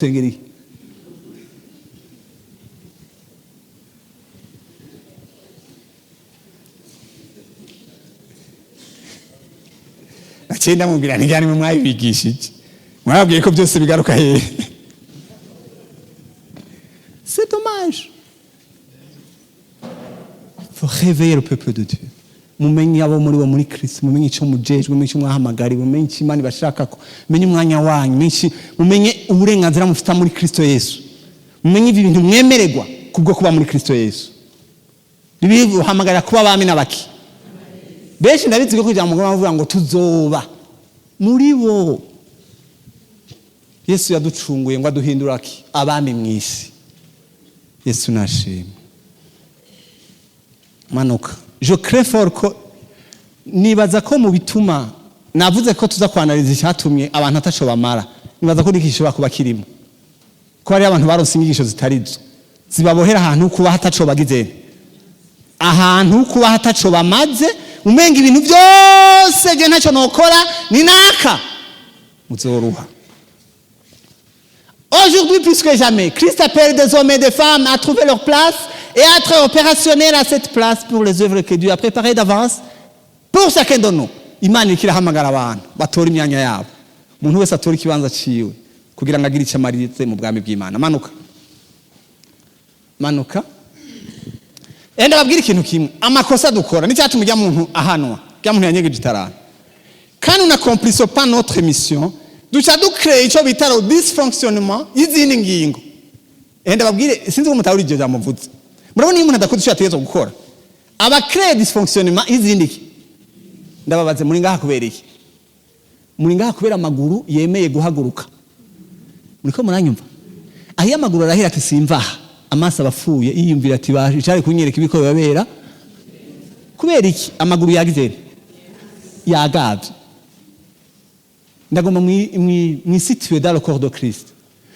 Gusengera iki? Naciye ndamubwira nti njyane mwabigishije, mwababwiye ko byose bigaruka hehe? C'est dommage. Faut réveiller le peuple de Dieu. Mumenye abo muri bo muri Kristo, mumenye icyo mujejwe, mumenye icyo mwahamagariwe, mumenye icyo Imana ibashakako, mumenye umwanya wanyu, mumenye uburenganzira mufite muri Kristo Yesu, mumenye ibi bintu mwemererwa kubwo kuba muri Kristo Yesu. Bibiliya ihamagarira kuba abami n'abaki. Benshi ndabizi ko kugira ngo bavuga ngo tuzoba muri bo. Yesu yaducunguye ngo aduhindura ki? Abami mu isi. Yesu nashimwe. Manuka. Je crains fort ko nibaza ko mu bituma navuze ko tuza kwanariza icyatumye abantu ataco bamara, nibaza ko niki gishobora kuba kirimo ko hariho abantu baronse inyigisho zitari zo, zibabohera ahantu kuba hataco bagize, ahantu kuba hataco bamaze, umenga ibintu byose je ntacyo nokora, ni naka muzoruha. Aujourd'hui, plus que jamais, Christ appelle des hommes et des femmes à trouver leur place et à être opérationnels à cette place pour les œuvres que Dieu a préparées d'avance pour chacun de nous. Imana iriko irahamagara abantu batora imyanya yabo. Umuntu wese atora ikibanza ciwe kugira ngo agire icyo amarize mu bwami bw'Imana. Manuka. Manuka. Enda babwire ikintu kimwe. Amakosa dukora n'icyatuma ujya muntu ahanwa. Ujya muntu yanyegeje itaranta. Quand nous n'accomplissons pas notre mission, duca ducréer icyo bita le dysfonctionnement y'izindi ngingo. Enda babwire, sinzi ko mutahura iryo jambo mvuze. Murabona, iyo umuntu adakoze icyo yategetswe gukora, aba créé dysfonctionnement y'izindi ki? Ndababaze, muri ngaha kubera iki? Muri ngaha kubera amaguru yemeye guhaguruka. Muriko muranyumva? Aho iyo amaguru arahira ati simvaha, amaso aba apfuye, yiyumvira ati bari kunyereka ibiko bibabera. Kubera iki? Amaguru yagize yagavye. Ndagomba mwisituer dans le corps de Christ.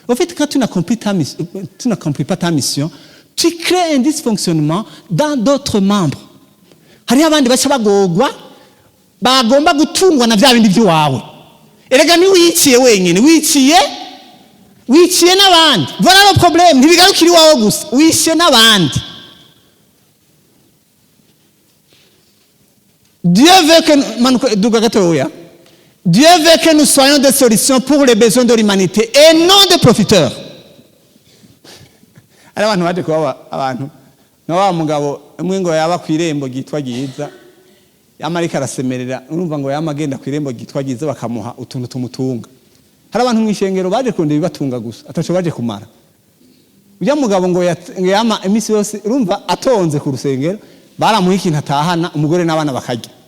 En fait, quand tu n'accomplis ta mission, tu n'accomplis pas ta mission, tu crées un dysfonctionnement dans d'autres membres. Hariho abandi baca bagogwa, bagomba gutungwa na bya bindi by'iwawe. Erega ntiwiciye wenyine, wiciye n'abandi. Voilà le problème, ntibigarukira iwawe gusa, wishe n'abandi. Dieu veut que manuka, duga gatoya. Dieu veut que nous soyons des solutions pour les besoins de l'humanité et non des profiteurs. Hari abantu baje kuba abantu nka wa mugabo umwe ngo yaba ku irembo ryitwa Ryiza, yama ariko arasemerera. Urumva, ngo yama agenda ku irembo ryitwa Ryiza, bakamuha utuntu tumutunga. Hari abantu mu ishengero baje kurondera ibibatunga gusa, ataco baje kumara. Ujya mugabo ngo yama iminsi yose, urumva, atonze ku rusengero, baramuha ikintu atahana, umugore n'abana bakarya.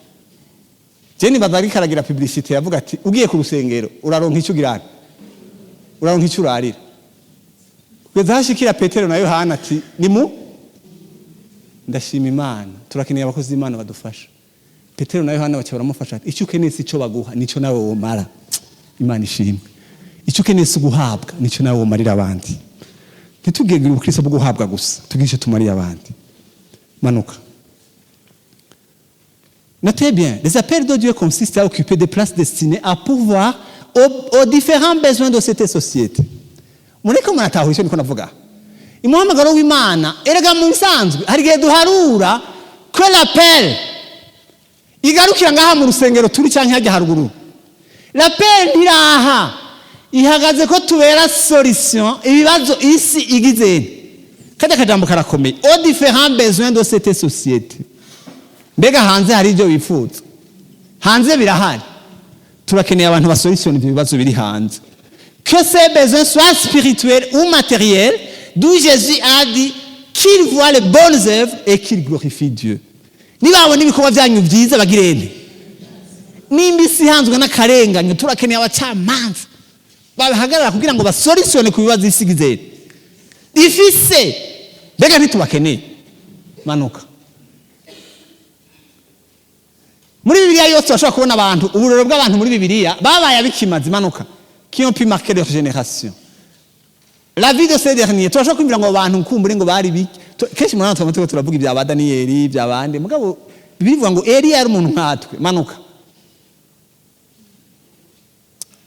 Je nibaza ariko aragira publicité, yavuga ati ugiye ku rusengero uraronka icyo ugirana, uraronka icyo urarira. Kugeza hashikira Petero na Yohana ati nimu ndashima Imana, turakeneye abakozi b'Imana badufasha. Petero na Yohana baca baramufasha ati icyo ukeneye si icyo baguha, nicyo nawe womara. Imana ishimwe. Icyo ukeneye si uguhabwa, nicyo nawe womarira abandi. Ntitugire ubukristo bwo guhabwa gusa, tugire icyo tumariye abandi. Manuka. Notez bien, les appels de Dieu consistent à occuper des places destinées à pourvoir aux différents besoins de cette société. Mureko muratahura icyo niko navuga. Umuhamagaro w'Imana, erega mu bisanzwe hari igihe duharura ko l'appel igarukira ngaha mu rusengero turi cyangwa hajya haruguru. L'appel ntiraha, ihagaze ko tubera solution ibibazo isi igize. Kajya kajambo karakomeye: aux différents besoins de cette société. Mbega hanze hari ibyo wifuza? Hanze birahari. Turakeneye abantu basolutiona ibyo bibazo biri hanze, que ces besoins soient spirituels ou matériels, d'où Jésus a dit qu'il voit les bonnes œuvres et qu'il glorifie Dieu. Nibabona ibikorwa byanyu byiza bagirene. Nimba isi ihanzwe n'akarenganyo, turakeneye abacamanza babahagarara kugira ngo basolutione ku bibazo isi igize ifise. Mbega ntitubakeneye? Manuka. Muri Bibiliya yose bashobora kubona abantu, uburoro bw'abantu muri Bibiliya babaye abikimazi. Manuka. Qui ont pu marquer leur génération, la vie de ces derniers. Turashobora kwibwira ngo abantu kumbure ngo bari biki. Kenshi muri hano turiko turavuga ibya ba Daniyeli, ibya bande, mugabo bivuga ngo Eliya yari umuntu nkatwe. Manuka.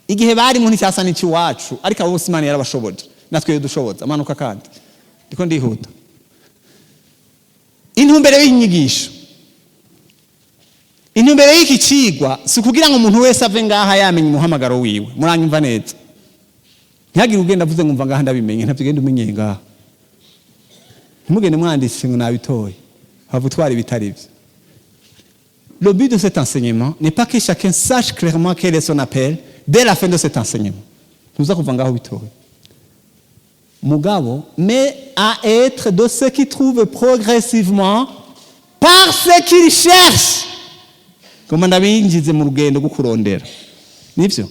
Igihe barimo nticyasa n'icy'iwacu, ariko abo bose Imana yarabashoboje, natwe dushoboza. Amanuka kandi ndiko ndihuta. Intumbero y'inyigisho, intumbero y'iki cigwa, si ukugira ngo umuntu wese ave ngaha yamenya umuhamagaro wiwe. Muranyumva neza? Ntihagire ugenda avuze ngo mva ngaha ndabimenye. Ntabyo ugenda umenyeye ngaha. Ntimugende mwanditse ngo nabitoye, hava utwara ibitari byo. Le but de cet enseignement n'est pas que chacun sache clairement quel est son appel dès la fin de cet enseignement. Ntuza kuva ngaho bitoye. Mugabo, mais à être de ceux qui trouvent progressivement par ce qu'ils cherchent. Ngomba ndabinjize mu rugendo rwo kurondera. Nibyo?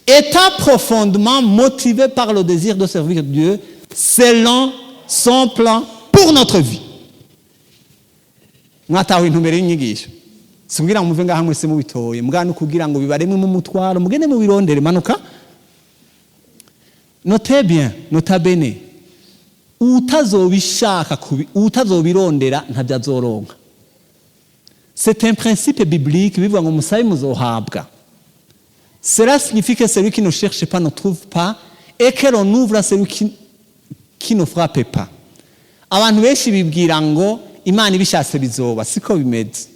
Étant profondément motivé par le désir de servir Dieu selon son plan pour notre vie. Mwatawe intumbero y'inyigisho? Si kugira ngo muve ngaha mwese mubitoye, mugabo ni kugira ngo bibaremwe umutwaro, mugende mubirondere. Manuka. Notez bien, nota bene, utazobishaka utazobirondera ntabyo azoronka. C'est un principe biblique, bivuga ngo musabe muzohabwa. Cela signifie que celui qui ne cherche pas ne trouve pas et que l'on ouvre à celui qui ne frappe pas. Abantu benshi bibwira ngo Imana ibishatse bizoba. Siko bimeze.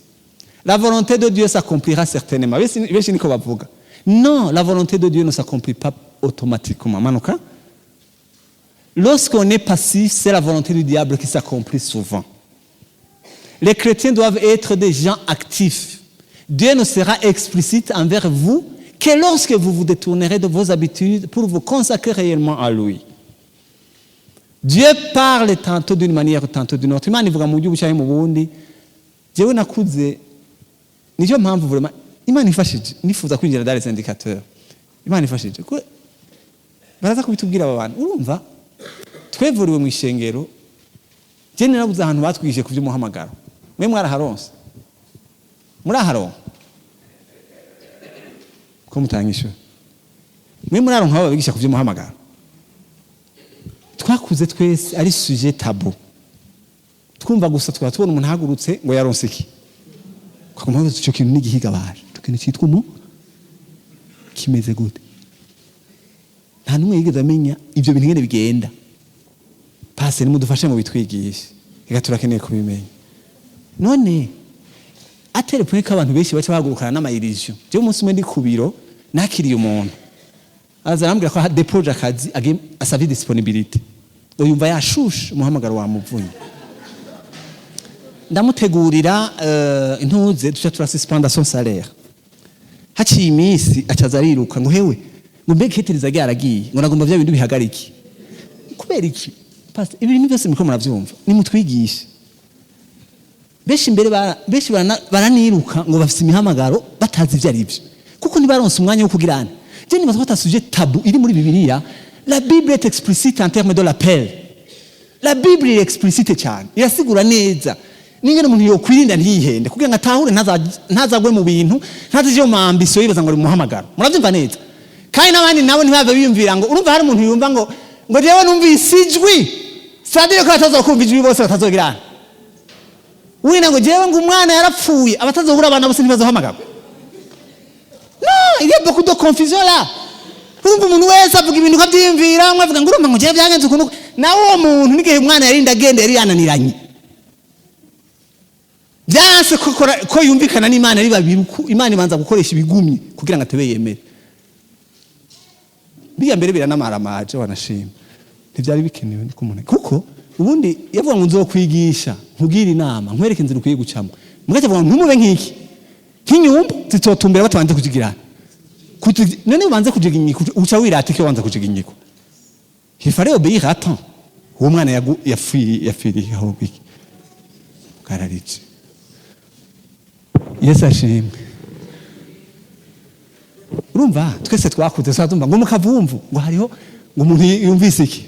La volonté de Dieu s'accomplira certainement, benshi niko bavuga. Non, la volonté de Dieu ne s'accomplit pas automatiquement. Manuka. Lorsqu'on est passif, c'est la volonté du diable qui s'accomplit souvent. Les chrétiens doivent être des gens actifs. Dieu ne sera explicite envers vous que lorsque vous vous détournerez de vos habitudes pour vous consacrer réellement à lui. Dieu parle tantôt d'une manière, tantôt d'une autre. Imana ivuga mu buryo bucyaye mu bundi. Jewe nakuze, nicyo mpamvu vraiment Imana ifashije nifuza kwinjira dans les indicateurs. Imana ifashije ko baraza kubitubwira aba bantu. Urumva, twevuriwe mu ishengero, je narabuze ahantu batwigishije ku by'umuhamagaro. Mwe mwaraharonse? Muraharonka ko mutangishwe? Mwe muraronka aho babigisha ku by'umuhamagaro? Twakuze twese ari sujet tabou. Twumva gusa, twaba tubona umuntu ahagurutse ngo yaronse iki, ukaguma wibaza icyo kintu n'igihiga baje, icyo kintu cyitwa umu kimeze gute? Nta n'umwe yigeze amenya ibyo bintu ingene bigenda. Pase nimudufashe mu bitwigishe, reka turakeneye kubimenya. None à tel point ko abantu benshi baca bahagurukana n'ama illusions. Jewe umunsi umwe ndi ku biro, nakiriye umuntu aza arambwira ko déposé akazi, agiye asabye disponibilité, ngo yumva yashushe, umuhamagaro wamuvunye. Ndamutegurira intuze, duca turasuspenda son salaire. Haciye iminsi acaza ariruka ngo hewe, ngo mbega ketereza ryaragiye, ngo nagomba vya bintu bihagarike. Kubera iki? Pastor, ibintu byose muriko muravyumva, nimutwigishe. Benshi imbere benshi baraniruka ngo bafise imihamagaro batazi ivyo ari byo, kuko ntibaronse umwanya wo kugirana. Je nibaza ko ata sujet tabou iri muri Bibiliya. La Bible est explicite en termes de l'appel. La Bible est explicite cyane, irasigura neza n'ingene umuntu yokwirinda ntiyihende, kugira ngo atahure, ntazagwe mu bintu, ntazije mu ambition yibaza ngo ari mu muhamagaro. Murabyumva neza? Kandi n'abandi nabo ntibave biyumvira ngo, urumva, hari umuntu yumva ngo jewe numvise ijwi, c'est-à-dire ko batazokumva ijwi bose batazogirana wina, ngo jewe ngo umwana yarapfuye, abatazohura abana bose ntibazohamagarwa. Non, il y a beaucoup de confusion là. Urumva, umuntu wese avuga ibintu ukabyiyumvira, umwe avuga ngo urumva ngo jewe byagenze ukuntu, nawe uwo muntu n'igihe umwana yarinda agenda yari yananiranye, byanse ko yumvikana n'Imana ari babiri. Imana ibanza gukoresha ibigumye kugira ngo atebe yemere. Biya mbere biranamaramaje, wanashima ntibyari bikenewe ko umuntu, kuko ubundi yavuga ngo nzokwigisha, nkubwire inama, nkwereke inzira ukwiye gucamo. Mugace avuga ngo ntumube nk'iki, nk'inyumbu zitotumbera batabanze kuzigirana. None ubanze kujiginyika, uca wirata icyo wanze kujiginyikwa. Il fallait obéir à temps. Uwo mwana yapfiriye aho iki bwararije. Yesu ashimwe. Urumva, twese twakuze twumva ngo mu kavumvu ngo hariho ngo umuntu yumvise iki,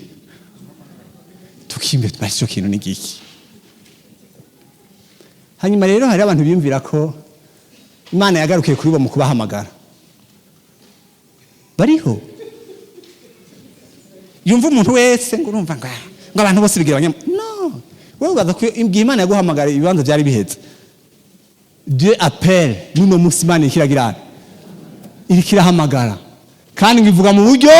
tukimbe tubaye icyo kintu ni giki. Hanyuma rero hari abantu biyumvira ko Imana yagarukiye kuri bo mu kubahamagara. Bariho yumva umuntu wese ngo urumva ngo abantu bose bigira abanyam. No wowe ubaza ko igihe Imana yaguhamagara ibibanza byari biheze. Dieu appelle. N'uno munsi Imana iriko iragirana, iriko irahamagara. Kandi ngivuga mu buryo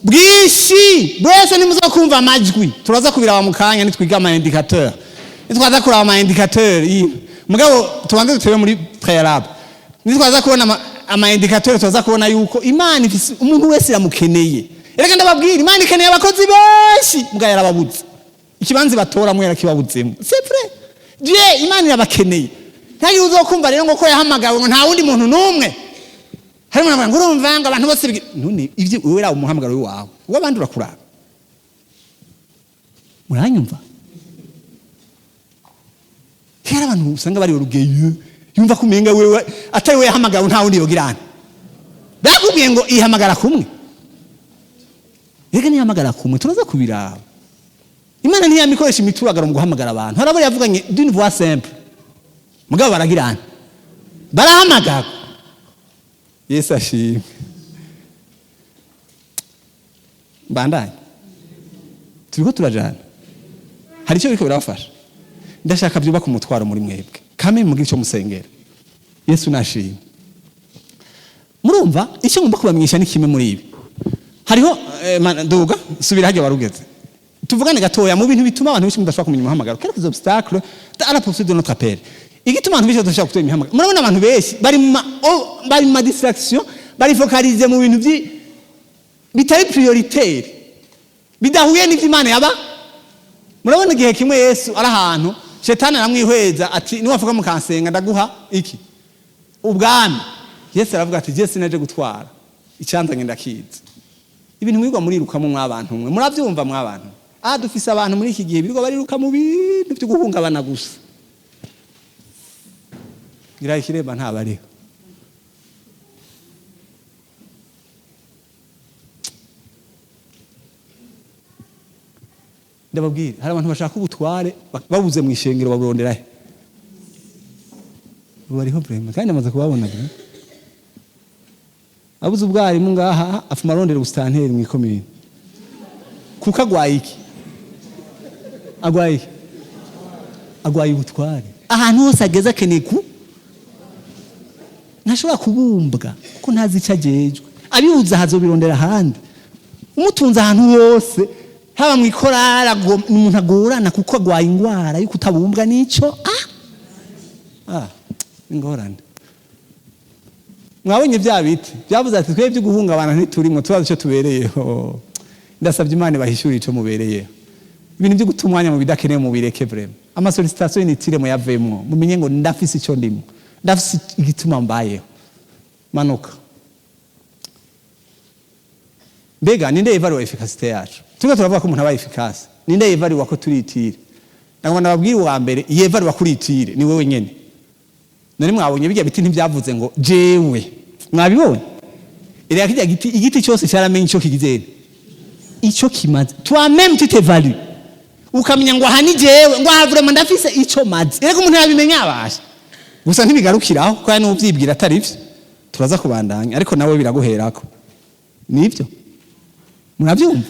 bwinshi. Bwese ntimuzokumva amajwi. Turaza kubiraba mu kanya nitwiga ama indicateur, nitwaza kuraba ama indicateur. Mugabo tubanze dutere muri préalable. Nitwaza kubona ama indicateur, turaza kubona yuko Imana ifise umuntu wese iramukeneye. Erega ndababwira, Imana ikeneye abakozi benshi, mugabo yarababuze. Ikibanza batoramo yarakibabudzemo. C'est vrai, Dieu, Imana irabakeneye. Ntagire uzokumva rero ngo ko yahamagawe ngo nta wundi muntu n'umwe. Harimo ngo urumva ngo abantu bose none ibyo wewe rawo umuhamagaro wawe, uw'abandi urakuraba. Muranyumva? Hari abantu usanga bari urugeyo, yumva ko umenga wewe atari we yahamagawe nta wundi yogirana. Bakubwiye ngo ihamagara kumwe. Rega ntihamagara kumwe, turaza kubiraba. Imana ntiyamikoresha imituragaro mu guhamagara abantu. Hari abo yavuganye d'une voix simple, mugabo baragirana, barahamagara. Yesu ashimwe. Mbandanye, turiko turajana. Hari icyo biriko birabafasha. Ndashaka byubaka umutwaro muri mwebwe kame mugire icyo musengera. Yesu nashimwe. Murumva, icyo ngomba kubamenyesha ni kimwe muri ibi. Hariho duga subira hajya warugeze, tuvugane gatoya mu bintu bituma abantu benshi mudashobora kumenya umuhamagaro, quelques obstacles à la poursuite de notre appel. Igituma abantu benshi badashobora gutora imihamagaro, murabona abantu benshi bari mu ma distraction, bari focalisé mu bintu bitari prioritaire, bidahuye n'ivyo Imana yaba. Murabona igihe kimwe Yesu ari ahantu, Shetani aramwihweza ati: "Niwavuga mukansenga ndaguha iki? Ubwami." Yesu aravuga ati: "Je sinaje gutwara, icyanzanye ndakizi." Ibintu mwigwa murirukamo mw'abantu mwe, murabyumva mw'abantu? Dufise abantu muri iki gihe birirwa bariruka mu bintu byo guhungabana gusa. Ngira ikiremba ntabariho. Ndababwira, hari abantu bashaka ubutware, babuze mu ishengero baburondera he? Bariho vraiment, kandi namaze kubabona vraiment. Abuze ubwarimu ngaha, afuma arondera ubusitanteri mu ikomine. Kuko agwaye iki? Agwaye iki? Agwaye ubutware. Ahantu hose ageze akeneye ku ntashobora kubumbwa kuko ntazi icyo ajejwe. Abibuze ahazobirondera ahandi. Umutunze ahantu hose, haba mu ikorara, ni umuntu agorana kuko agwaye ingwara yo kutabumbwa n'ico. Ingorane. Mwabonye bya biti byavuze ati: "Twebwe byo guhungabana ntiturimwo, tubazi icyo tubereyeho." Ndasabye Imana ibahishurire ico mubereyeho. Ibintu byo guta umwanya mu bidakenewe mubireke vraiment. Ama sollicitation inutile muyavemwo, mumenye ngo ndafise icyo ndimo, ndafise igituma mbayeho. Manuka. Mbega ninde yevaluwa efficacité yacu? Turiko turavuga ko umuntu aba efficace. Ninde yevaluwa ko turi utile? Ndagomba ndababwira, uwa mbere yevaluwa kuri utile ni wewe nyene. None mwabonye bijya biti ntibyavuze ngo jewe? Mwabibonye? Erega kirya giti, igiti cyose cyaramenye icyo kigize, icyo kimaze. Toi même tu t'évalues, ukamenya ngo aha ni jewe, ngo aha vraiment ndafise icyo maze. Erega umuntu yabimenya abasha gusa ntibigarukiraho, ko hari n'ubyibwira atari byo. Turaza kubandanya, ariko nawe biraguherako. Nibyo, murabyumva?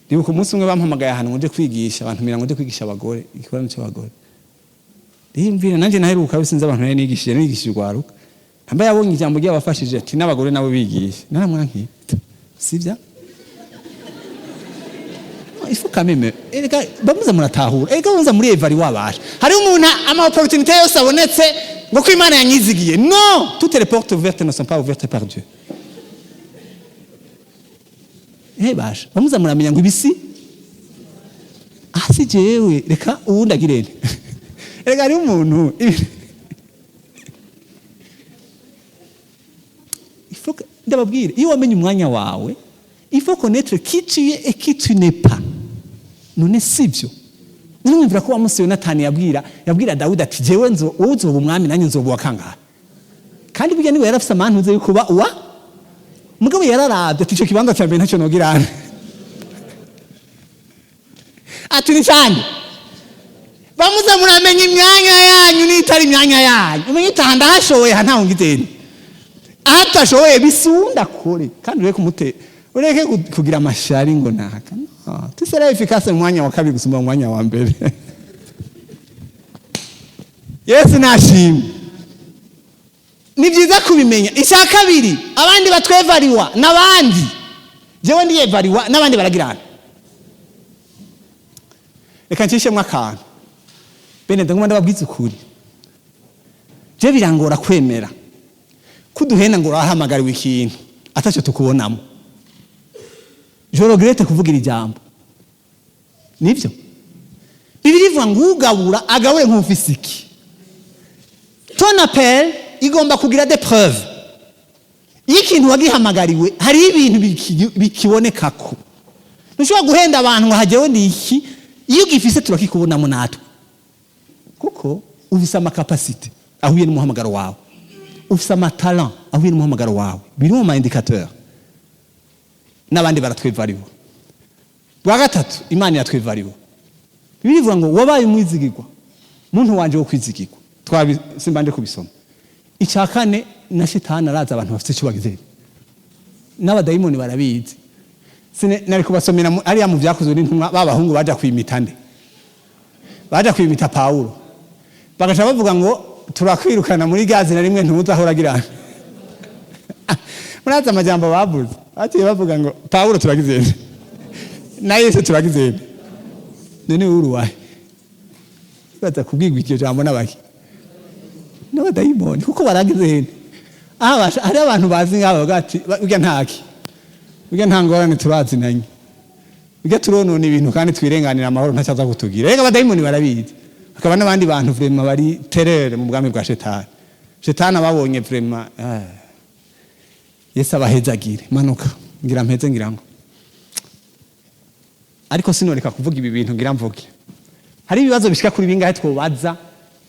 Ndibuka umunsi umwe bampamagaye ahantu ngo nje kwigisha abantu, mirango nje kwigisha abagore, igikorano cy'abagore. Ndiyumvira nanjye naheruka sinzi abantu nari nigishije, nigishije urwaruka. Hamba yabonye ijambo ryabafashije ati: "N'abagore nabo bigishe." Naramwankiye, sibya? Il faut quand même, erega bamuza muratahura, erega bamuza muri évaluer wabasha. Hari umuntu ama opportunité yose abonetse ngo ko Imana yanyizigiye. Non, toutes les portes ouvertes ne sont pas ouvertes par Dieu. Basha, bamuza muramenya ngo ibisi ah si jewe, reka uwundi agirene. Erega hariho umuntu, il faut ndababwire, iyo wamenye umwanya wawe, il faut connaître qui tu es et qui tu n'es pas. None sibyo? Nimwumvira ko wa musi Yonatani yabwira Dawidi ati: "Jewe nzo, wowe uzoba umwami, nanjye nzoba uwa kangahe?" Kandi burya niwe yarafise amantuze yo kuba uwa, mugabo yararavye ati: "Ico kibanza cya mbere ntacyo nogirana." Ati: "Ni cyane." Bamuze muramenya imyanya yanyu n'itari imyanya yanyu. Umenye utaha ndahashoboye, aha ntaho ngizeni, aho atashoboye bisunda kure. Kandi ureke kumute, ureke kugira amashari ngo naka. No, tu seras efficace mu mwanya wa kabiri gusumba mu mwanya wa mbere. Yesu nashimwe. Ni byiza kubimenya. Icya kabiri, abandi batwevariwa n'abandi, jewe ndiyevariwa n'abandi baragirana. Reka ncishemwo akantu. Bene, ndaguma ndababwiza ukuri, je birangora kwemera kuduhenda ngo urahamagariwe ikintu atacyo tukubonamo. Je regrette kuvugira ijambo. Nibyo Bibiliya ivuga ngo ugabura agabure nk'ufise iki. Ton appel igomba kugira des preuves. Iyo ikintu wagihamagariwe, hariho ibintu bikibonekako. Ntushobora guhenda abantu ngo hagewe ni iki. Iyo ugifise turakikubonamo natwe, kuko ufise ama capacités ahuye n'umuhamagaro wawe, ufise ama talents ahuye n'umuhamagaro wawe, biri mu ma indicateurs. N'abandi baratwevariwe. Bwa gatatu, Imana iratwevariwe. Bibiliya ivuga ngo wabaye umwizigirwa, muntu wanje wo kwizigirwa. Twabi simbanje kubisoma. Icya kane, na Shitani araza abantu bafite icyo bagize, n'abadayimoni barabizi. Nari kubasomera hariya mu Byakozwe n'Intumwa, ba bahungu baja kwimita nde? Baja kwimita Pawulo, bagaca bavuga ngo turakwirukana muri gazi na rimwe, ntuzahora agira. Murazi amajambo bavuze? Baciye bavuga ngo Pawulo turagize nde, na Yesu turagize nde, none uri uwahe? Baza kubwirwa iryo jambo n'abaki? N'abadayimoni, kuko baragize nde. Aha hari abantu bazi nk'abo bavuga ati burya ntaki, burya nta ngorane, turazinanye, burya turonona ibintu kandi twirenganira amahoro, ntacyaza kutugira. Reka, abadayimoni barabizi. Hakaba n'abandi bantu vraiment bari terreur mu bwami bwa Shetani. Shetani ababonye vraiment, Yesu abahezagire. Manuka, ngira mpeze, ngira ngo ariko sinoreka kuvuga ibi bintu. Ngira mvuge, hari ibibazo bishika kuri bingahe twobaza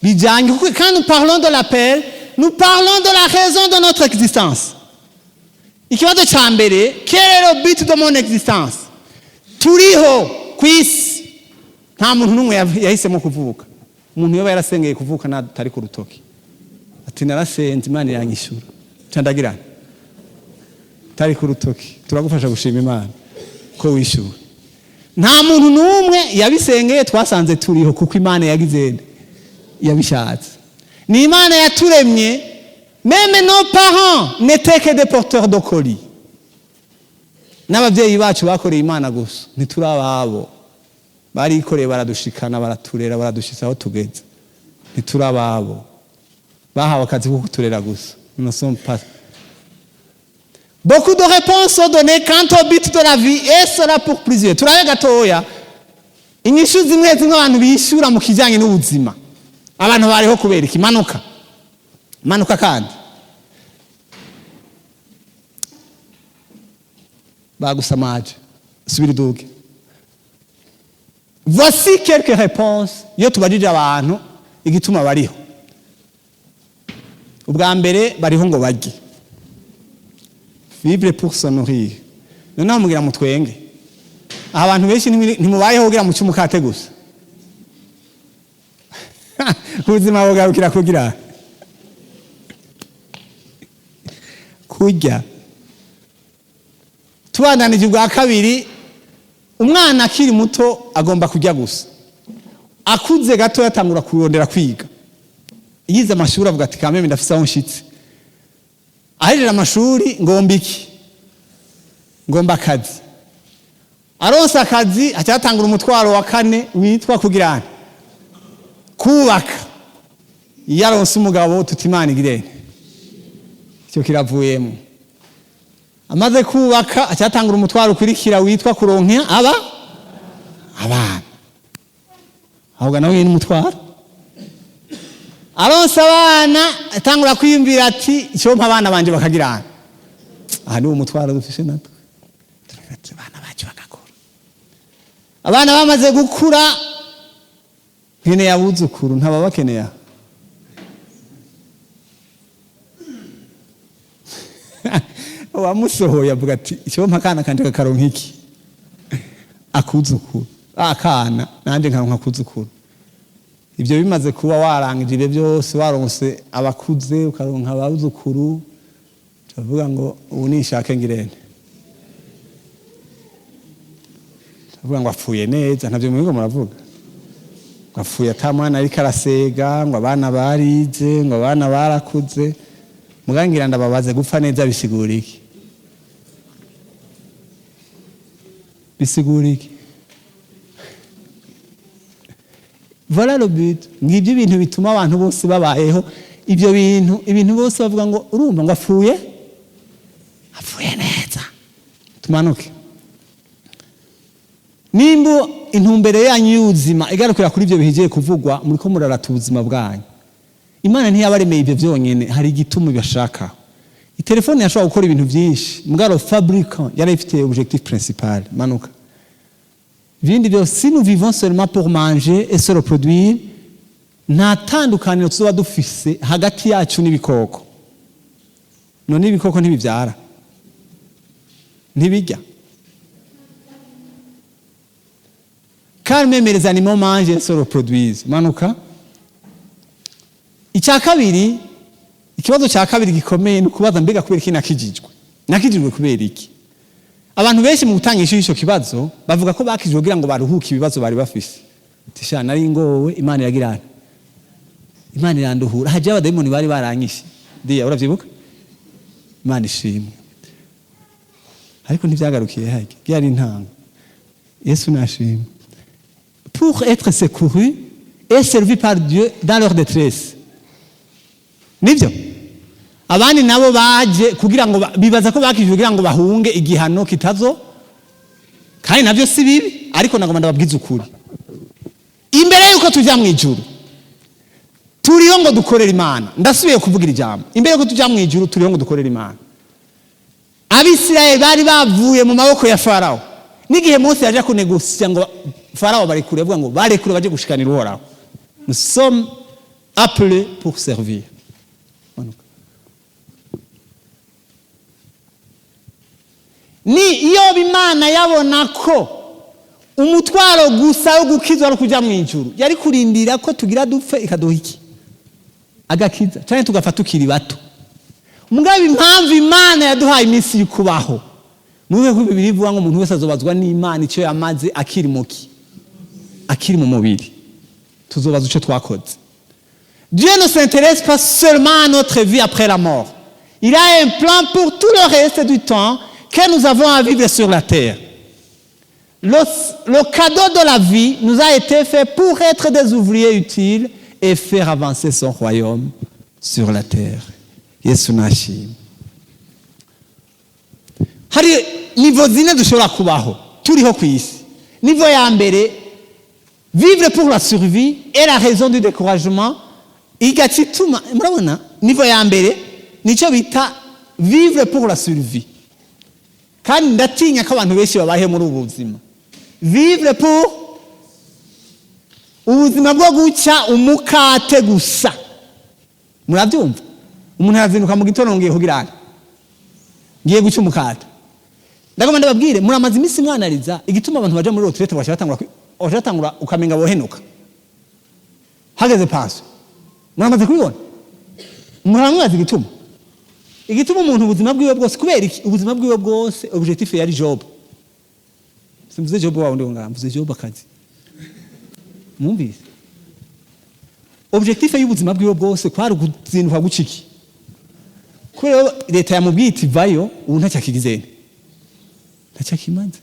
bijanye, kuko quand nous parlons de l'appel, nous parlons de la raison de notre existence. Ikibazo ca mbere: quel est le but de mon existence? Turiho ku isi, nta muntu n'umwe yahisemo kuvuka. Umuntu yoba yarasengeye kuvuka natari ku rutoki ati narasenze, Imana iranyishura, ca ndagira tari ku rutoki. Turagufasha gushima Imana ko wishyuwe. Nta muntu n'umwe yabisengeye. Twasanze turiho kuko Imana yagize nde? Yabishatse. Ni Imana yaturemye. Même nos parents n'étaient que des porteurs de colis. N'ababyeyi bacu bakoreye Imana gusa, ntituri ababo. Barikoreye, baradushikana, baraturera, baradushitsa aho tugeze. Ntituri ababo, bahawe akazi ko kuturera gusa. Nous ne sommes pas. Beaucoup de réponses sont données quant au but de la vie et cela pour plusieurs. Turabe gatoya inyishu zimwe zimwe abantu bishyura mu kijyanye n'ubuzima. Abantu bariho kubera iki? Manuka, manuka. Kandi bagusamaje, subira uduge. Voici quelques réponses iyo tubajije abantu igituma bariho. Ubwa mbere, bariho ngo barye, vivre pour se nourrir. Noneho mugira mutwenge. Aha abantu benshi ntimubayeho kugira muce umukate gusa. Ubuzima bugarukira kugira kurya. Tubandanije, ubwa kabiri, umwana akiri muto agomba kurya gusa. Akuze gato yatangura kurondera kwiga. Yize amashuri, avuga ati kameme ndafise aho nshitse. Ahejeje amashuri, ngomba iki? Ngomba akazi. Aronse akazi, aca yatangura umutwaro wa kane witwa kugira kubaka. Iyo aronse umugabo, tuti Imana igirene, icyo kiravuyemo. Amaze kubaka, aca yatangura umutwaro ukurikira witwa kuronka aba abana. Ahubwo nawe ni umutwaro. Aronse abana, atangura kwiyumvira ati icyo mpa abana banje bakagirana. Aha ni umutwaro dufise natwe. Turagira ati abana bacu bagakura. Abana bamaze gukura, nkeneye abuzukuru. Ntaba bakeneye aha. Uwamusohoye avuga ati icyo mpa akana kanje kakaronka iki? Akuzukuru. Akana nanjye nkaronka akuzukuru. Ibyo bimaze kuba, warangije ibyo byose, waronse abakuze, ukaronka abuzukuru, turavuga ngo ubu nishake ngirente. Turavuga ngo apfuye neza. Ntabyo mubigo muravuga ngo apfuye ata mwana ariko arasega, ngo abana barize, ngo abana barakuze. Mugangira ndababaze, gupfa neza bisigura iki? Bisigura iki? Voilà le but. Ngibyo ibintu bituma abantu bose babayeho ibyo bintu, ibintu bose bavuga ngo urumva ngo apfuye, apfuye neza. Tumanuke. Nimba intumbero yanyu y'ubuzima igarukira kuri ibyo bihigiye kuvugwa, muriko murarata ubuzima bwanyu. Imana ntiyabaremeye ibyo byonyine, hari igituma ibashaka. Itelefone yashobora gukora ibintu byinshi, mugabo fabricant yari ifite objectif principal. Manuka. Ibindi byose, si nous vivons seulement pour manger et se reproduire, nta tandukaniro tuzoba dufise hagati yacu n'ibikoko. None ibikoko ntibivyara, ntibirya? Car même les animaux mangent et se reproduisent. Manuka. Icya kabiri, ikibazo cya kabiri gikomeye ni ukubaza: mbega kubera iki nakijijwe? Nakijijwe kubera iki? Abantu benshi mu gutanga inyishu y'icyo kibazo bavuga ko bakijijwe kugira ngo baruhuke ibibazo bari bafise. Tisha nari ngowe, Imana iragira, Imana iranduhura, haje abadayimoni bari baranyishe. Diya, uravyibuka? Imana ishimwe. Ariko ntivyagarukiye harya, ryari intango. Yesu nashimwe. Pour être secouru et servi par Dieu dans leur détresse. Nibyo. Abandi nabo baje kugira ngo bibaza ko bakijwe kugira ngo bahunge igihano kitazo, kandi nabyo si bibi, ariko nagomba ndababwiza ukuri. Imbere yuko tujya mu ijuru, turiho ngo dukorere Imana. Ndasubiye kuvugira ijambo: imbere yuko tujya mu ijuru, turiho ngo dukorere Imana. Abisirayeli bari bavuye mu maboko ya Farawo. N'igihe Mose yaje kunegosiya ngo Farawo barekure, avuga ngo barekure baje gushikanira Uhoraho. Nous sommes appelés pour servir. Ni iyo Imana yabona ko umutwaro gusa wo gukizwa ari kujya mu ijuru, yari kurindira ko tugira dupfe ikaduha iki? Agakiza, cyane tugapfa tukiri bato. Mugabo impamvu Imana yaduhaye iminsi yo kubaho, mwibuke ko Bibiliya ivuga ngo umuntu wese azobazwa n'Imana icyo yamaze akiri muki, akiri mu mubiri. Tuzobaza icyo twakoze. Dieu ne s'intéresse pas seulement à notre vie après la mort. Il a un plan pour tout le reste du temps que nous avons à vivre sur la terre. Le cadeau de la vie nous a été fait pour être des ouvriers utiles et faire avancer son royaume sur la terre. Yesu nashimwe. Hari niveau zine dushobora kubaho turiho ku isi. Niveau ya mbere, vivre pour la survie est la raison du découragement. Igaca ituma murabona niveau ya mbere nicyo bita vivre pour la survie, kandi ndatinya ko abantu benshi babayeho muri ubu buzima, vivre pour ubuzima bwo guca umukate gusa. Murabyumva, umuntu arazinduka mu gitondo, ngiye kugira ngo ngiye guca umukate. Ndagomba ndababwire, muramaze iminsi mwanariza igituma abantu baja muri retraite baca batangura ukamenga bohenuka hageze pension. Muramaze kubibona? Muramwibaza igituma umuntu ubuzima bwiwe bwose, kubera iki ubuzima bwiwe bwose objectif yari job? Simvuze job wawe ndiho ngaha, mvuze job akazi. Mwumvise, objectif y'ubuzima bwiwe bwose kwari ukuzinduka guca iki? Kubera leta yamubwiye iti vayo, ubu ntacyo akigizene, ntacyo akimaze.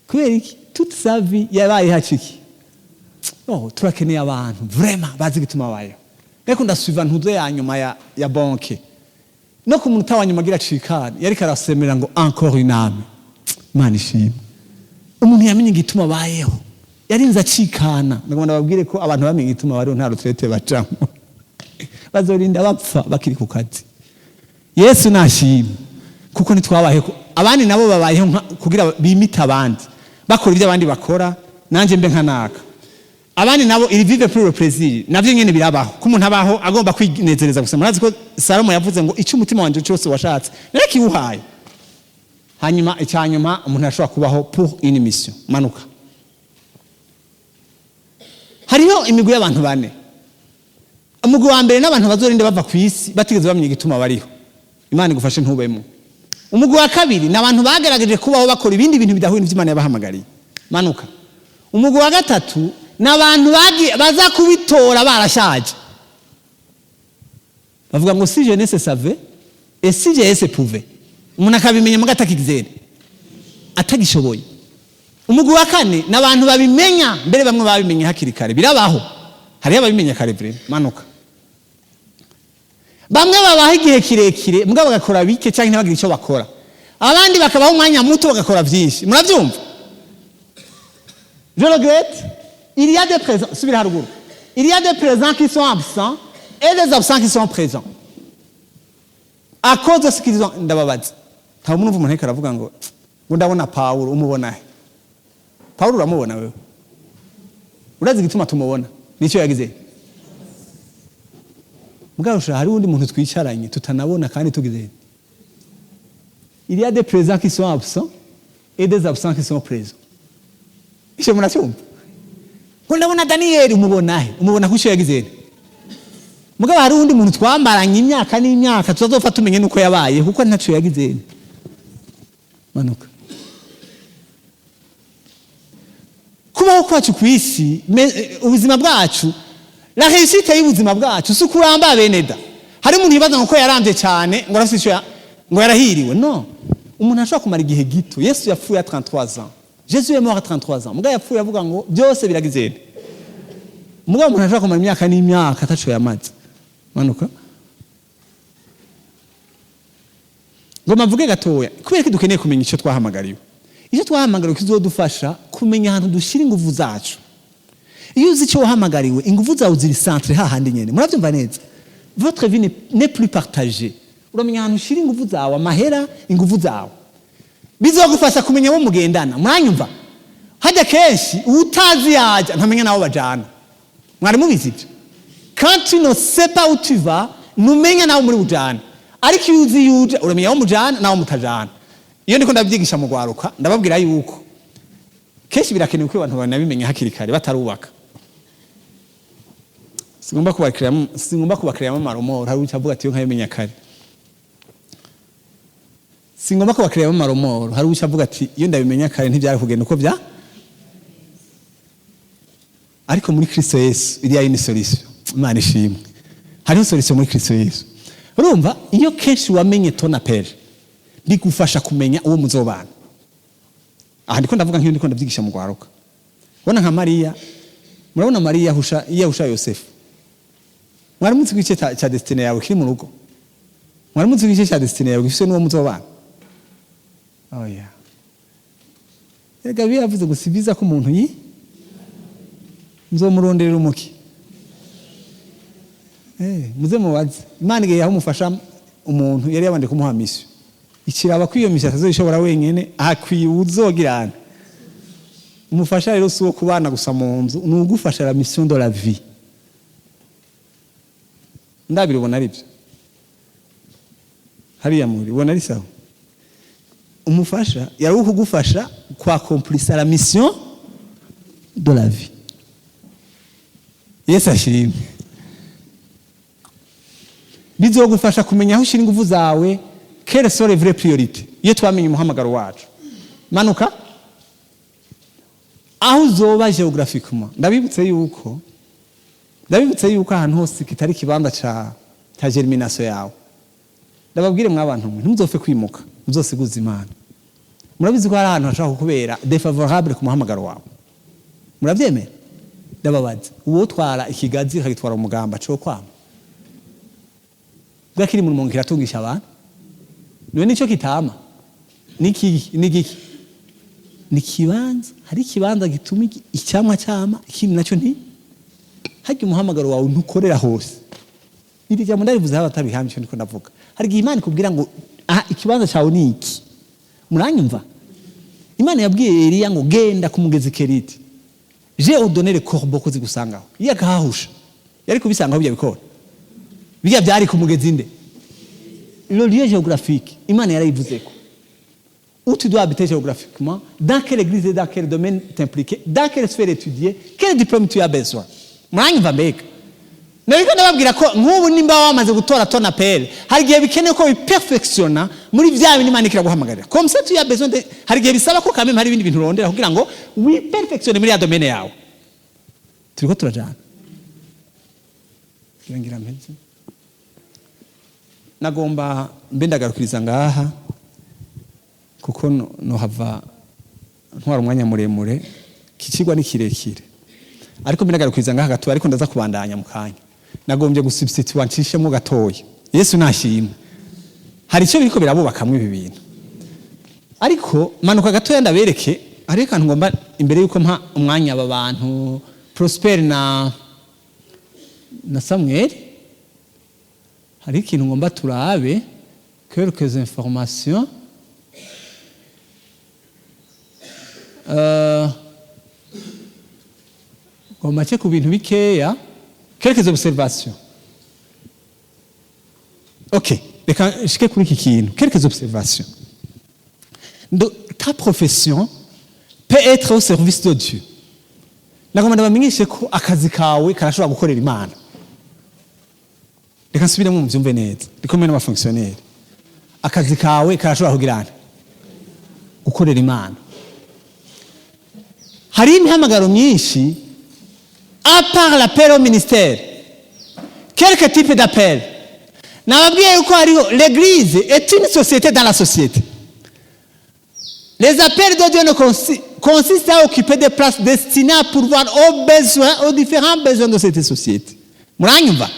Kubera iki? Toute sa vie yabaye haciki. Oh, turakeneye abantu vraiment bazi igituma babayeho. Ariko ndasubiva ntuze ya nyuma ya banke, no ku munota wa nyuma agira acikane, yariko arasemera ngo encore une âme. Imana ishimwe. Umuntu yamenye igituma abayeho yarinze acikana. Ndagomba ndababwire ko abantu bamenye igituma bariho nta retraite bacamo, bazorinda bapfa bakiri ku kazi. Yesu nashimwe, kuko ntitwabayeho. Abandi nabo babayeho kugira bimite abandi, bakora ibyo abandi bakora, nanjye mbe nka naka. Abandi nabo ils vivent pour le plaisir. Navyo nyene birabaho ko umuntu abaho agomba kwinezereza gusa. Murazi ko Salomo yavuze ngo icyo umutima wanje cyose washatse narakiwuhaye. Hanyuma icyanyuma, umuntu ashobora kubaho pour une mission. Manuka. Hariho imigwi y'abantu bane. Umugwi wa mbere n'abantu bazorinda bava ku isi batigeze bamenya igituma bariho. Imana igufashe ntubemo. Umugwi wa kabiri ni abantu bagerageje kubaho bakora ibindi bintu bidahuye n'ivyo Imana yabahamagariye. Manuka. Umugwi wa gatatu ni abantu baza kubitora barashaje. Bavuga ngo "si jeunesse savait et si vieillesse pouvait". Umuntu akabimenya muga atakigizere, atagishoboye. Umugwi wa kane ni abantu babimenya, mbere bamwe babimenye hakiri kare. Birabaho, hariho ababimenya kare vraiment. Manuka. Bamwe babaho igihe kirekire mugabo bagakora bike cyangwa ntibagire icyo bakora, abandi bakabaho umwanya muto bagakora byinshi. Murabyumva? Je regrette, il y a des présents. Subira haruguru. Il y a des présents qui sont absents et des absents qui sont présents à cause de ce qu'ils ont. Ndababaza, nta muntu umuntu ariko aravuga ngo ndabona Pawulo. Umubona he Pawulo? Uramubona wewe? Urazi igituma tumubona? Nicyo yagize. Mugabo hari uwundi muntu twicaranye tutanabona kandi tugize. Il y a des présents qui sont absents et des absents qui sont présents. Icyo muracyumva? Ngo ndabona Daniyeli. Umubona he? Umubona ko icyo yagize. Mugabo hari uwundi muntu twambaranye imyaka n'imyaka tutazopfa tumenye nuko yabaye kuko ntacyo yagize. Manuka. Kubaho kwacu ku isi, ubuzima bwacu, la réussite y'ubuzima bwacu si ukuramba, bene da. Hari umuntu yibaza ngo ko yarambye cyane ngo arafite icyo ngo yarahiriwe. No umuntu ashobora kumara igihe gito. Yesu yapfuye à 33 ans. Jésus est mort à 33 ans, mugabo yapfuye avuga ngo byose biragize. Mugabo umuntu ashobora kumara imyaka n'imyaka ataco yamaze. Manuka. Ngo mvuge gatoya kubera ko dukeneye kumenya icyo twahamagariwe. Icyo twahamagariwe kizodufasha kumenya ahantu dushyira ingufu zacu. Iyo uzi icyo wahamagariwe, ingufu zawe ziri centrées hahandi nyene. Murabyumva neza? Votre vie n'est plus partagée. Uramenya ahantu ushyira ingufu zawe, amahera, ingufu zawe. Bizogufasha kumenya abo mugendana. Muranyumva? Hajya kenshi utazi yaja ntamenya n'abo bajana. Mwari mubizi ibyo? Quand tu ne sais pas où tu vas, ntumenya nawe muri bujana. Ariko iyo uzi iyo uja, uramenya aho mujana n'aho mutajana. Iyo ndiko ndabyigisha mu rwaruka, ndababwira yuko kenshi birakenewe ko abantu banabimenya hakiri kare batarubaka. Singomba kubakiramo amaromoro. Hari uca avuga ati: "Iyo nkabimenya kare." Singomba kubakiramo amaromoro. Hari uca avuga ati: "Iyo ndabimenya kare ntibyari kugenda uko bya." Ariko muri Kristo Yesu iriya ni solution. Imana ishimwe, hariho solution muri Kristo Yesu. Urumva, iyo kenshi wamenye ton appel, bigufasha kumenya uwo muzobana. Aha ndiko ndavuga nk'iyo ndiko ndabyigisha mu rwaruka. Ubona nka Mariya, murabona Mariya yahusha, iyo yahusha Yosefu. Mwari muzi ko igice cya destinée yawe kiri mu rugo? Mwari muzi ko igice cya destinée yawe gifise n'uwo muzobana? Oya, erega bibiliya yavuze ngo si byiza ko umuntu yi nzomuronderera umuki. Muze mubaze Imana igihe yaha umufasha umuntu, yari yabanje kumuha mission, ikiraba ko iyo mission atazoyishobora wenyene, akwiye uzogirana umufasha. Rero si uwo kubana gusa mu nzu, ni ugufasha la mission de la vie. Ndabira ubona ari byo hariya muri ubona ari sawa. Umufasha yari uwo kugufasha kwacomplisa la mission de la vie. Yesu ashimwe. Bizogufasha kumenya aho ushyira ingufu zawe, quelles sont les vraies priorités, iyo twamenye umuhamagaro wacu. Manuka. Aho uzoba géographiquement. Ndabibutse yuko ahantu hose kitari ikibanza ca germination yawe. Ndababwire mwabantu mwe, ntimuzopfe kwimuka, muzosiguza Imana. Murabizi ko hari ahantu hashobora kukubera défavorable ku muhamagaro wawe? Murabyemera? Ndababaza, uwotwara ikigazi akagitwara umugamba co kwama bwa kiri mu rumonge kiratungisha abantu, niwe nico kitama niki nigiki ni kibanza. Hari ikibanza gituma icyamwa cyama, ikindi nacyo nti harya. Umuhamagaro wawe ntukorera hose. Iri jambo ndarivuze haba atabihamye icyo ndiko ndavuga. Hari igihe Imana ikubwira ngo aha ikibanza cyawe ni iki. Muranyumva? Imana yabwiye Eliya ngo: "Genda ku mugezi Keriti, j'ai ordonné les corbeaux ko zigusangaho." Iyo akahahusha yari kubisangaho bijya bikora bijya byari ku mugezi nde? Le lieu géographique, Imana yarayivuzeko où tu dois habiter géographiquement, dans quelle église et dans quel domaine t'impliquer, dans quelle sphère étudier, quel diplôme tu as besoin. Muranyumva mbega? Nariko ndababwira ko nk'ubu nimba wamaze gutora ton appel, hari igihe bikenewe ko wiperfectionna muri vya bindi Imana ikiraguhamagarira. Comme ça tu as besoin de, hari igihe bisaba ko quand même hari ibindi bintu urondera kugira ngo wiperfectionne muri ya domaine yawe. Turiko turajana. Ngira mpeze. Nagomba mbe ndagarukiriza ngaha, kuko nohava ntwara umwanya muremure. Kicigwa ni kirekire, ariko mbe ndagarukiriza ngaha gatoya, ariko ndaza kubandanya mu kanya. Nagombye gusubstituer, ncishemo gatoya. Yesu nashimwe. Hari icyo biriko birabubakamwe ibi bintu, ariko manuka gatoya ndabereke. Hariho akantu ngomba imbere yuko mpa umwanya aba bantu, Prosper na Samuel. Hari ikintu ngomba turabe, quelques informations. Ngomba nce ku bintu bikeya, quelques observations. OK, reka nshike kuri iki kintu, quelques observations. Ta profession peut être au service de Dieu. Nagomba ndabamenyeshe ko akazi kawe karashobora gukorera Imana. Reka nsubiremo mubyumve neza, ndi kumwe n'abafonctionnaire. Akazi kawe karashobora kugirana gukorera Imana. Hari imihamagaro myinshi à part l'appel au ministère, quelques types d'appel. Nababwiye yuko hariho, l'église est une société dans la société. Les appels de Dieu ne consistent à occuper des places destinées à pourvoir aux besoins, aux différents besoins de cette société. Muranyumva?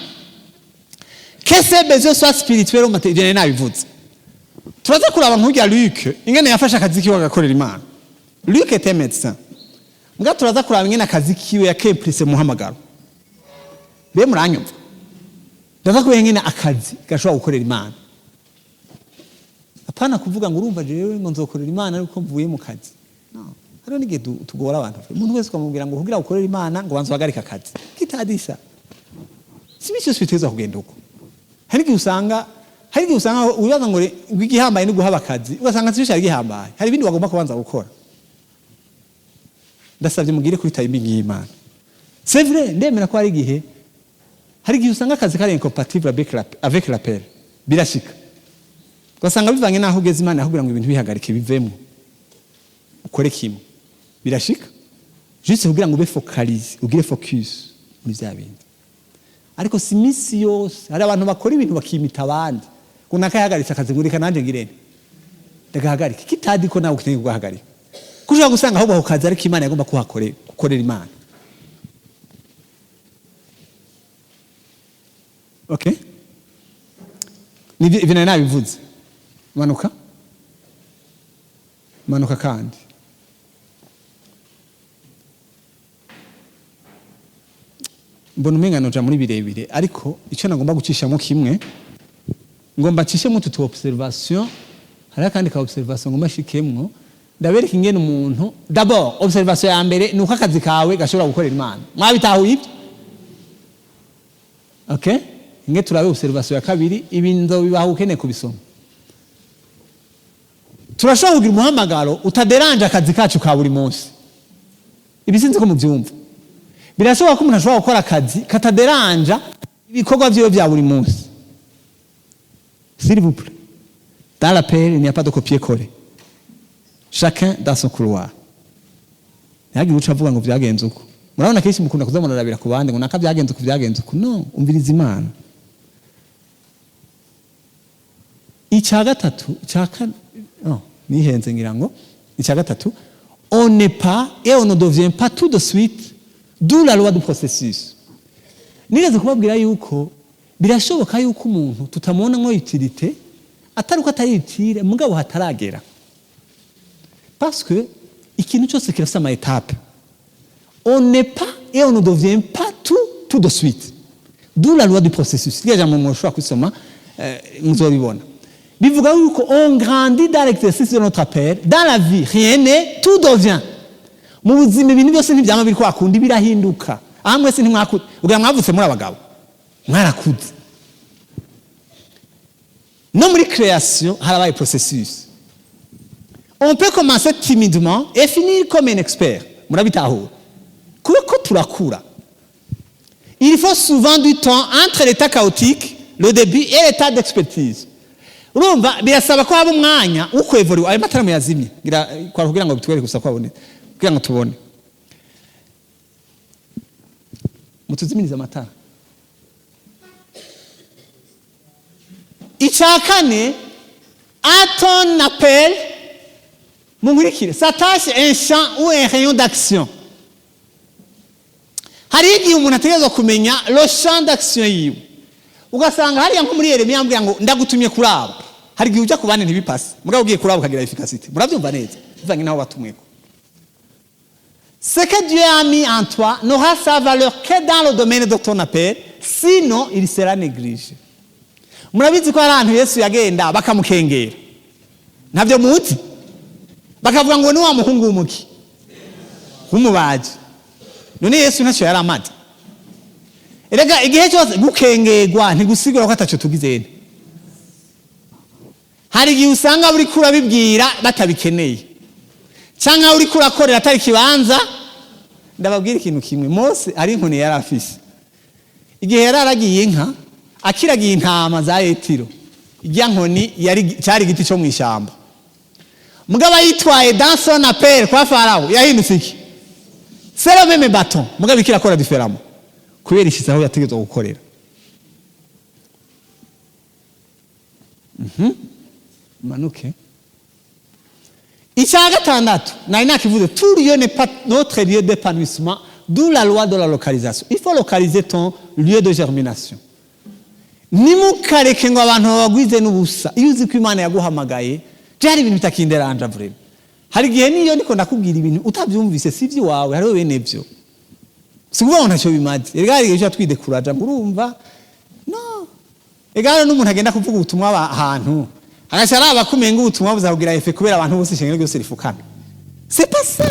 Que ces besoins soient spirituels ou matériels, nabivuze. Turaza kuraba nk'urya Luc, ingene yafashe akazi kiwe agakorera Imana. Luc était médecin. Mbwa turaza kuraba ingene akazi kiwe yakemplise muhamagaro. Be muranyumva? Ndaza kubera ingene akazi gashobora gukorera Imana. Apana kuvuga ngo urumva jewe ngo nzokorera Imana ariko mvuye mu kazi. No. Hariho n'igihe tugora abantu. Umuntu wese ukamubwira ngo kugira ukorere Imana ngo banze uhagarike akazi. Kitadisa. Si imisi yose bitegerezwa kugenda uko. Hari igihe usanga wibaza ngo igihambaye ni guhaba akazi, ugasanga si cyo cyari gihambaye. Hari ibindi wagomba kubanza gukora. Ndasabye mugire kuri timing y'Imana. C'est vrai, ndemera ko hari igihe usanga akazi kari incompatible avec l'appel. Birashika. Ugasanga bivanye n'aho ugeze, Imana yakubwira ngo ibintu bihagarike, bivemo, ukore kimwe. Birashika. Juste kugira ngo ube focalisé, ugire focus muri vya bindi. Ariko si imisi yose. Hari abantu bakora ibintu bakimita abandi. Ngo nakayahagaritse akazi, ngo reka nanjye ngirente ndagahagarike. Kitadi ko nawe ukeneye kugahagarika. Ko ushobora gusanga ahubwo ako kazi ariko Imana yagomba gukorera Imana. Okay? Nibyo, ibyo nari nabivuze. Manuka. Manuka kandi. Mbona umenga noja muri birebire, ariko icyo nagomba gucishamo kimwe, ngomba ncishemo utu observation. Hariho akandi ka observation ngomba nshikemwo, ndabereka ingene umuntu. D'abord, observation ya mbere ni uko akazi kawe gashobora gukorera Imana. Mwabitahuye ibyo? Okay, inge turabe observation ya kabiri. Ibi nzobibaha ukeneye kubisoma. Turashobora kugira umuhamagaro utaderanje akazi kacu ka buri munsi. Ibi sinzi ko mubyumva. Birashoboka ko umuntu ashobora gukora akazi kataderanja ibikorwa vyiwe vya buri munsi. S'il vous plaît, dans l'appel il n'y a pas de copier-coller, chacun dans son couloir. Ntihagire uca avuga ngo vyagenze uko. Murabona kenshi mukunda kuza murarabira ku bandi ngo naka vyagenze uko, vyagenze uko. No umviriza Imana. Icya gatatu, icya kane, no nihenze, ngira ngo icya gatatu: on n'est pas et on ne devient pas tout de suite, d'où la loi du processus. Nigeze kubabwira yuko birashoboka yuko umuntu tutamubona nko utilité, atari uko atari utile, mugabo hataragera, parce que ikintu cyose kirafite ama étape. On n'est pas et on ne devient pas tout tout de suite, d'où la loi du processus. Ririya jambo mushobora kwisoma, muzobibona. Bivuga yuko on grandit dans l'exercice de notre appel. Dans la vie, rien n'est tout devient. Mu buzima ibintu byose ntibyama biri kwa kundi, birahinduka. Aha mwese ntimwakuze ugira mwavutse muri abagabo, mwarakuze. No muri création harabaye processus. On peut commencer timidement et finir comme un expert. Murabitahura? Kuko turakura. Il faut souvent du temps entre l'état chaotique, le début, et l'état d'expertise. Urumva birasaba ko haba umwanya wo kwevuriwa. Ayo matara muyazimye ngira kwa kugira ngo bitwereke gusa ko habone, kugira ngo tubone. Mutuzimirize amatara. Icya kane, à ton appel, munkurikire, s'attache un champ ou un rayon d'action. Hariho igihe umuntu ategerezwa kumenya le champ d'action yiwe. Ugasanga hariya nko muri Yeremiya ambwira ngo ndagutumye kuraba. Hari igihe ujya ku bandi ntibipase, mugabo ugiye kuraba ukagira efficacité. Murabyumva neza, bivanye n'aho batumweko. Ce que Dieu a mis en toi n'aura sa valeur que dans le domaine de ton appel, sinon il sera négligé. Murabizi ko hari ahantu Yesu yagenda bakamukengera. Ntabyo muzi? Bakavuga ngo ni wa muhungu w'umuki, w'umubaji. None Yesu ntacyo yari amaze? Erega igihe cyose gukengerwa ntigusigura ko atacyo tugize. Hari igihe usanga uriko urabibwira batabikeneye, cyangwa uriko urakorera atari ikibanza. Ndababwira ikintu kimwe: Mose ari inkoni yari afise. Igihe yari aragiye inka, akiragiye intama za Yetiro, ijya nkoni yari cyari igiti cyo mu ishyamba. Mugabo yitwaye dans son appel kwa Farawo, yahindutse iki? C'est le même bâton, mugabo ikirakora différemment kubera ishize aho yategetswe gukorera. Manuke. Icya gatandatu nari nakivuze: tout lieu n'est pas notre lieu d'épanouissement, d'où la loi de la localisation. Il faut localiser ton lieu de germination. Ntimukareke ngo abantu babagwize n'ubusa. Iyo uzi ko Imana yaguhamagaye, byari ibintu bitakinderanja vraiment. Hari igihe niyo ndiko ndakubwira ibintu utabyumvise, si iby'iwawe, hariho bene byo. Si ukuvuga ngo ntacyo bimaze. Erega hari igihe uca twidekuraja ngo urumva no. Erega hariho n'umuntu agenda kuvuga ubutumwa ahantu, agaca araba ko umenga ubutumwa buzakugira effet kubera abantu bose, ishengero ryose rifukana. C'est pas ça.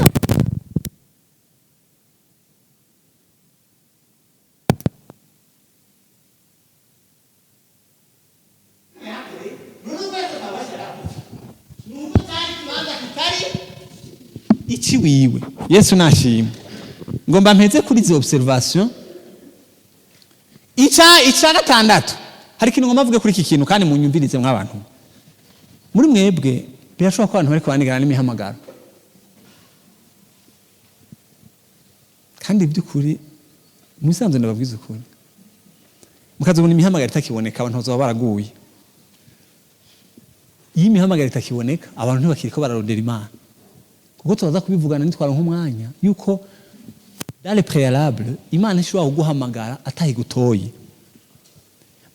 Iki wiwe. Yesu nashimwe. Ngomba mpeze kuri izi observation. Icya gatandatu, hari ikintu ngomba mvuge kuri iki kintu kandi munyumvirize mw'abantu. Muri mwebwe birashoboka ko abantu bariko banigana n'imihamagaro, kandi by'ukuri mu bisanzwe, ndababwiza ukuri, mukazobona imihamagaro itakiboneka, abantu bazoba baraguye. Iyo imihamagaro itakiboneka, abantu ntibakiriko bararondera Imana, kuko turaza kubivugana nitwara nk'umwanya yuko dans le préalable Imana ishobora kuguhamagara atayigutoye.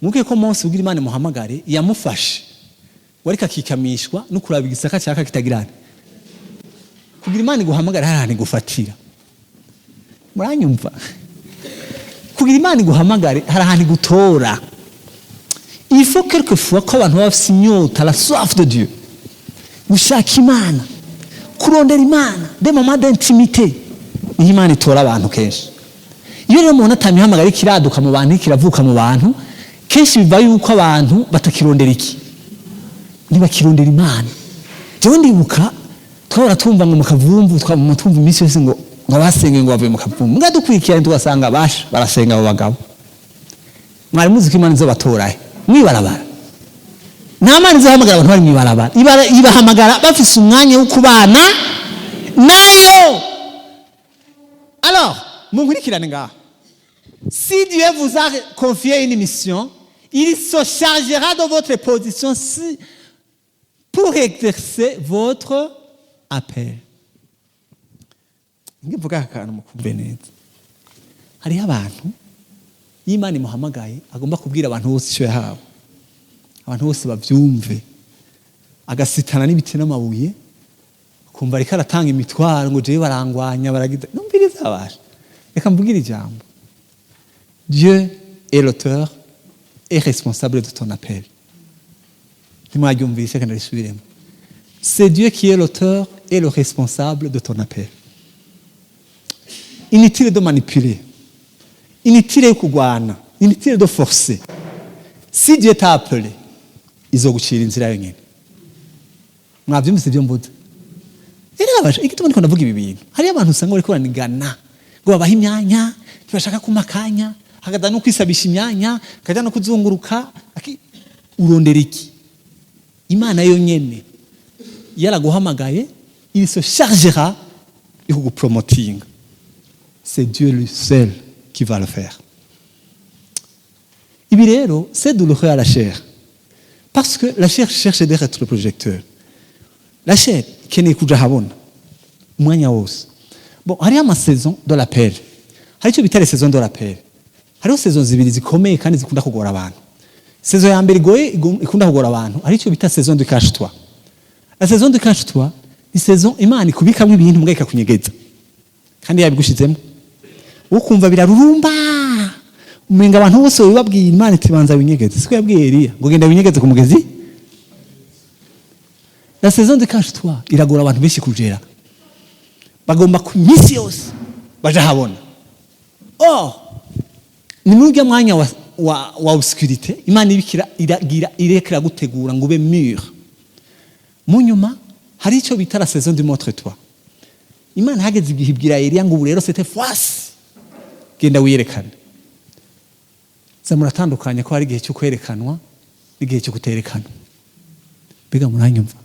Muke ko Mose ubwira Imana imuhamagare, yamufashe wariko akikamishwa no kuraba igisaka cyaka kitagirana. Kugira Imana iguhamagare, hari ahantu igufatira. Muranyumva? Kugira Imana iguhamagare, hari ahantu igutora. Il faut quelquefois ko abantu baba bafise inyota, la soif de Dieu, gushaka Imana, kurondera Imana, des moments d'intimité. Niho Imana itora abantu kenshi. Iyo rero umuntu atamihamagara ikiraduka mu bantu, ikiravuka mu bantu, kenshi biva yuko abantu batakirondera iki, ntibakirondera Imana. Jewe ndibuka twahora tumva ngo mu Kavumvu, twamuma twumva iminsi yose ngo abasengeye ngo bavuye mu Kavumvu. Mbwa dukurikiranye tugasanga basha barasenga abo bagabo. Mwari muzi ko Imana izobatora he? Mwibarabara. Nta Mana izohamagara abantu bari mwibarabara. Ibahamagara bafise umwanya wo kubana nayo. Alors munkurikirane ngaha: si Dieu vous a confié une mission, il se chargera de votre position si, pour exercer votre appel. Ngivuga aka kantu mukumve neza. Hariho abantu iyo Imana imuhamagaye agomba kubwira abantu bose icyo yahawe, abantu bose babyumve, agasitana n'ibiti n'amabuye, kumva ariko aratanga imitwaro ngo jewe barangwanya, baragize. Numviriza abasha, reka mvugire ijambo: Dieu est l'auteur et responsable de ton appel. Ntimwaryumvise? Kandi risubiremo: c'est Dieu qui est l'auteur et le responsable de ton appel. Inutile de manipuler, inutile yo kurwana, inutile de forcer. Si Dieu t'a appelé, izogucira inzira yonyine. Mwabyumvise ibyo mvuze? Rero abasha, igituma ndiko ndavuga ibi bintu, hariyo abantu usanga bariko baranigana ngo babahe imyanya, ntibashaka kuma akanya, hakaza no kwisabisha imyanya, akaja no kuzunguruka. Urondera iki? Imana yonyene yaraguhamagaye, il se chargera yo kugupromotinga. C'est Dieu lui seul qui va le faire. Ibi rero, c'est douloureux à la chair. Parce que la chair cherche des rétroprojecteurs. La chair ikeneye kuja ahabona umwanya wose. Bon, hariho ama saisons de l'appel, hari icyo bita les saisons de l'appel. Hariho saisons zibiri zikomeye kandi zikunda kugora abantu. Saison ya mbere igoye, ikunda kugora abantu, hari icyo bita saison de cache-toi. La saison de cache-toi ni saison Imana ikubikamwo ibintu mbwa ikakunyegeza kandi yabigushizemo, ukumva birarurumba, umenga abantu bose babibabwiye. Imana itibanza winyegeze. Siko yabwiye Eliya ngo genda winyegeze ku mugezi? La saison de cache-toi iragora abantu benshi kugera, bagomba ku minsi yose baja habona. Oh, ni muri urya mwanya wa obscurité Imana ibikira iragira irekera gutegura ngo ube mûr. Mu nyuma hari icyo bita la saison du montre-toi. Imana hageze igihe ibwira Eliya ngo ubu rero, cette fois, genda wiyerekane. Za muratandukanye ko hari igihe cyo kwerekanwa n'igihe cyo kuterekanwa. Mbega muranyumva?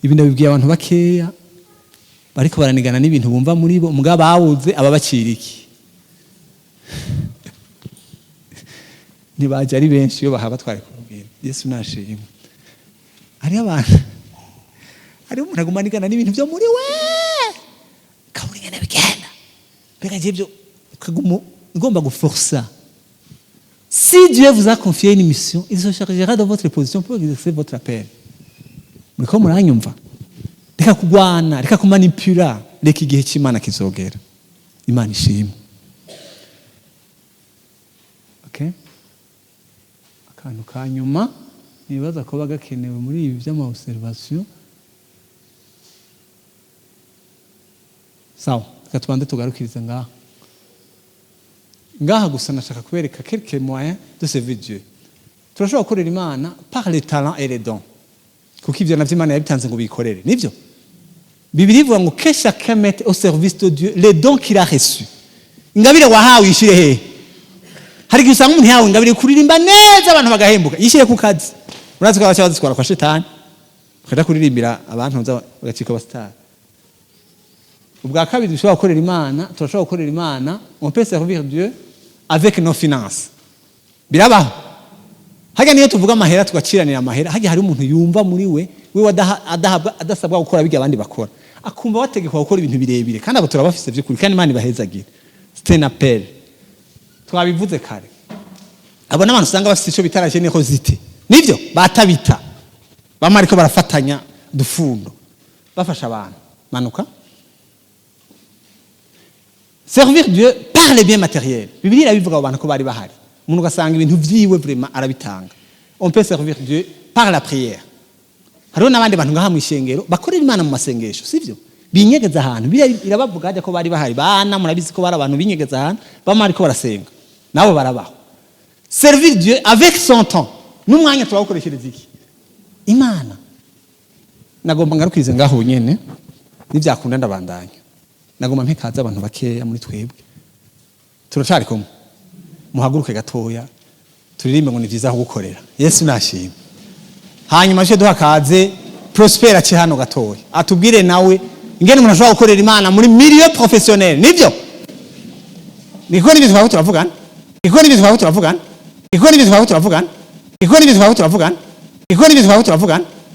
Ibi ndabibwiye abantu bakeya bariko baranigana n'ibintu bumva muri bo, mugabo bawuze ababacira iki, ntibajya ari benshi. Iyo bahaba twari kubabwira. Yesu nashimwe. Hariho abantu, hariho umuntu aguma anigana n'ibintu byo muri we, kabura ingene bigenda. Mbega je ibyo ukaguma ugomba guforsa. Si Dieu vous a confié une mission, il se chargera de votre position pour exercer votre appel. Muriko muranyumva? Reka kugwana, reka kumanipula, reka igihe cy'Imana kizogera. Imana ishimwe. Okay, akantu ka nyuma nibaza kuba gakenewe muri ibi by'ama observation. Sawa, reka tubanze tugarukirize ngaha. Ngaha gusa nashaka kubereka quelques moyens de servir Dieu. Turashobora gukorera Imana par les talents et les dons, kuko ivyo navyo Imana yabitanze ngo bikorere. Nivyo Bibiliya ivuga ngo que chacun mette au service de Dieu les dons qu'il a reçus. Ingabire wahawe yishyire hehe? Hari igihe usanga umuntu yahawe ingabire kuririmba neza, abantu bagahembuka. Yishyire ku kazi. Urazi ko abaca bazitwara kwa shetani, bakaja kuririmbira abantu bagacika abasitari. Ubwa kabiri dushobora gukorera Imana, turashobora gukorera Imana, on peut servir Dieu avec nos finances. Birabaho. Hajya niyo tuvuga amahera, tugaciranira amahera. Hajya hari umuntu yumva muri we we adahabwa, adasabwa gukora bijya abandi bakora, akumva bategekwa gukora ibintu birebire. Kandi abo turabafise by'ukuri, kandi Imana ibahezagire. C'est un appel, twabivuze kare. Abo n'abantu usanga bafite icyo bita la générosité. Nivyo batabita bamwe, ariko barafatanya dufundo bafasha abantu. Manuka. Servir Dieu par les biens matériels, Bibiliya irabivuga, abo bantu ko bari bahari. Umuntu ugasanga ibintu vyiwe vraiment arabitanga. On peut servir Dieu par la prière. Hariho n'abandi bantu ngaha mu ishengero bakorera Imana mu masengesho, sivyo? Binyegeza ahantu. Bibiliya irabavuga hajya ko bari bahari bana. Murabizi ko bari abantu binyegeza ahantu, bamwe ariko barasenga, nabo barabaho. Servir Dieu avec son temps, n'umwanya turawukoreshereza iki? Imana. Nagomba ngarukirize ngaho nyene, nibyakunda ndabandanya. Nagomba mpekaza abantu bakeya muri twebwe. Turacari kumwe? Muhaguruke gatoya, turirimbe ngo ni vyiza kugukorera. Yesu nashimwe. Hanyuma je duha kaze Prosper ace hano gatoya, atubwire nawe ingene umuntu ashobora gukorera Imana muri milieu professionnel. Nivyo niko nibyo twaba turavugana, niko nibyo twaba turavugana, niko nibyo twaba turavugana, niko nibyo twaba turavugana, niko nibyo twaba turavugana.